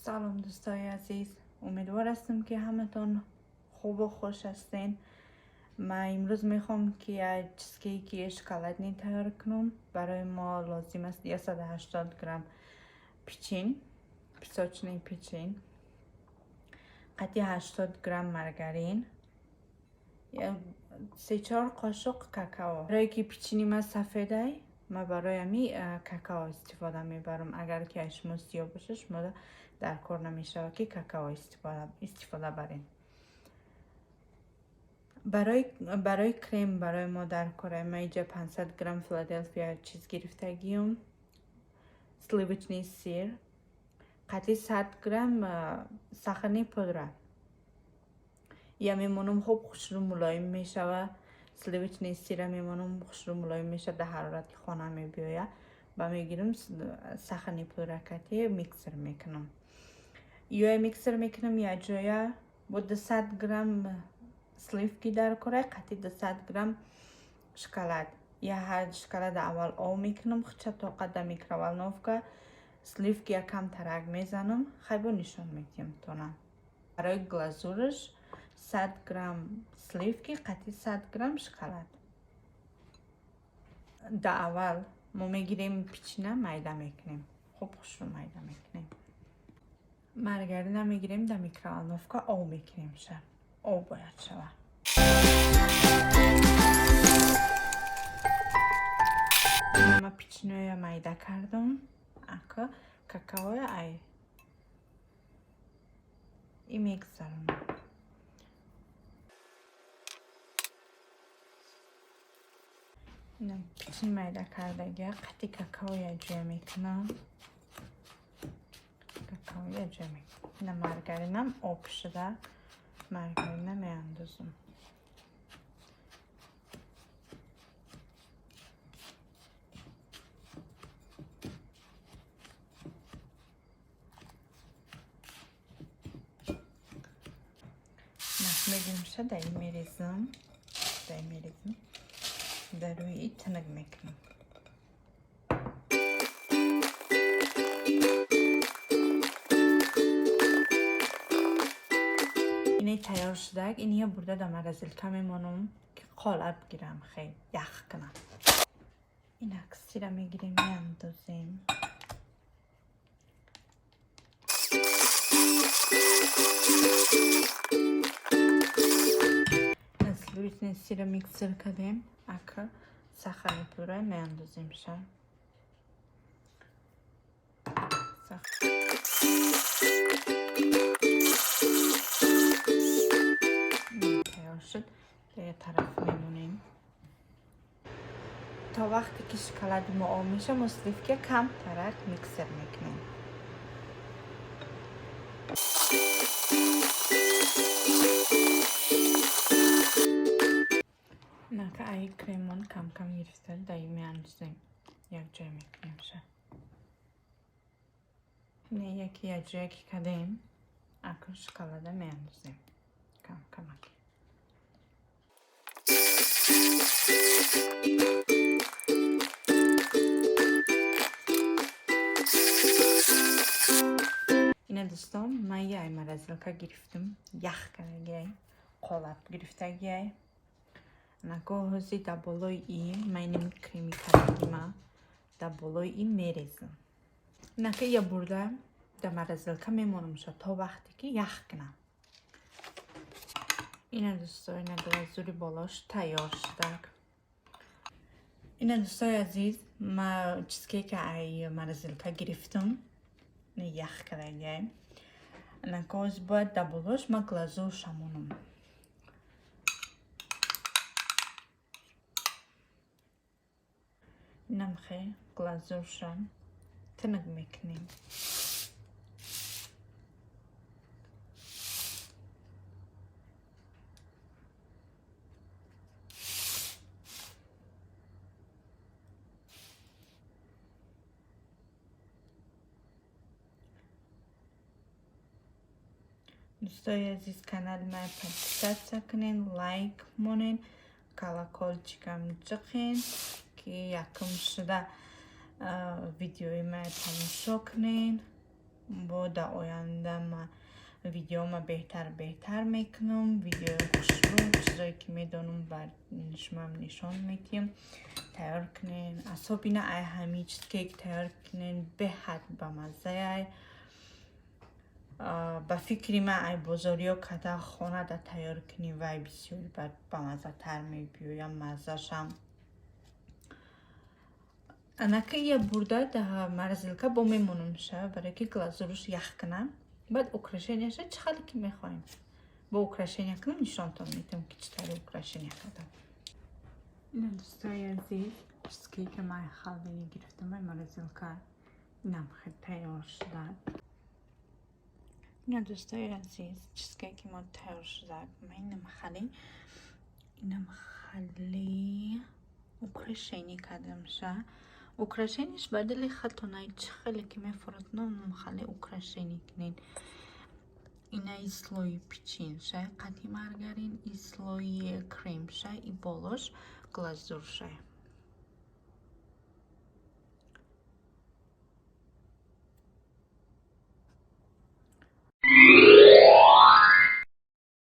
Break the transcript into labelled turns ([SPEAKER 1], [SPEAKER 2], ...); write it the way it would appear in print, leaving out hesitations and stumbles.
[SPEAKER 1] Салом, дӯстои азиз. Умедвор ҳастам, ки ҳаматон хубу хуш ҳастен. Ман имрӯз мехоҳам, ки як чизкейки шоколадный тайёр кунам. Барои мо лозим аст 180 грамм печин, песочный печин, қатъи 80 грамм маргарин, се-чор қошуқ какао. Барое ки печини ман сафедай, ман барои ҳами какао истифода мебарам. Агар ки аз шумо сиёҳ боша, шумо дар кор намешавад, ки какао истифода барем. Барои крем барои мо дар кора, ма иҷа 500 грамм Филаделфия чиз гирифтагиюм, сливочный сыр, қатъи 100 грамм сахарный пудра. Я мемонам, хуб хушрӯ мулоим мешава. Сливочный сыра мемонам, хушрӯ мулоим мешава, дар ҳарорати хона мебиёя. Ба мегирам, сахарный пудра кати миксер мекунам. Ё миксер мекунам якҷоя бо 200 грамм сливки дар кора, қатъи 200 грамм шоколад. Я ҳар шоколада аввал об мекунам, хуча тоқат дар микроволновка, сливки якам тарак мезанам, хайбо нишон медиҳам тона. Барои глазураш 100 грамм сливки қатъи 100 грамм шоколад. Да аввал мо мегирем, печина майда мекунем, хуб хушрӯ майда мекунем. Маргарина мегирем, дар микроволновка об мекунем, ша об бояд шавад. Ма печиноя майда кардам, ака какаоя ай и мегзаронам. Печин майда кардагия қатъи какао якҷоя мекунам, какао якҷоя мекунам. Ина маргаринам об шуда, маргарина меандозам. Мегирмша, даи мерезам, даи мерезам, дар рӯи тинак мекунам. Ине тайёр шудак. Иния бурда дар морозилка мемонам, ки қолаб гирам, хел ях кунам. Инак сира мегирем, меандозем. Сливочный сыра миксер кардем, ака сахарный пюре меандоземша. Тайёр шуд, дар як тараф мемонем. То вақте ки шоколади мо об меша, мо сливки камтарак миксер мекунем. Нака ай кремон кам-кам гирифта, даи меандозем, якҷоя мекунемша. Не яки якҷоя ки кардем, акун шоколада меандозем кам-камак. Ина, дӯстон, ман яй морозилка гирифтам, ях кардагиай, қолаб гирифтагиай. Нако ҳози дар болои и ман инами креми кардагима дар болои и мерезам. Нака я бурда дар морозилка мемонамша, то вақте ки ях кунам. Ина, дӯсто, ина глазури болош тайёр шудак. Ина, дӯстои азиз, ма чизкейка ай морозилка гирифтам, ях кардагиай. Нако ҳози бояд дар болош ма глазурша монам. Инам хел глазурша тинак мекунем. Дӯстои азиз, канали мая подписаться кунен, лайк монен, колокольчикам ҷиқен, ки якум шуда видеои мая тамошо кунен. Бо дар оянда ма видеома беҳтар беҳтар мекунам, видеои хушрӯ, чизое ки медонам, бар шумоам нишон медиҳам. Тайёр кунен, особенно ай ҳами чизкейк тайёр кунен, беҳад бамаззаай. Ба фикри ман, ай бозориё када хонада тайёр кунӣ, вай бисёр бамаззатар мебиёяд маззашам. Анака ия бурда дар морозилка бо мемонамша, барое ки глазуруш ях кунам. Баъд украшенияша чӣ хеле ки мехоҳем бо украшения кунам, нишонтон медиҳам, ки чӣ тавре украшения кардам. Ина, дӯстои азиз, чизкейка ман холодильник гирифтам, ай морозилка, инам хеле тайёр шуда. Ина, дӯстои азиз, чизкейки мо тайёр шуда. Ман инам хали украшение кардамша. Украшенияш ба дили худтон, чӣ хеле ки мефурӯтон, хеле украшение кунед. Инаи слои печеньшай қати маргарин, и слои кремшай, и болош глазуршай.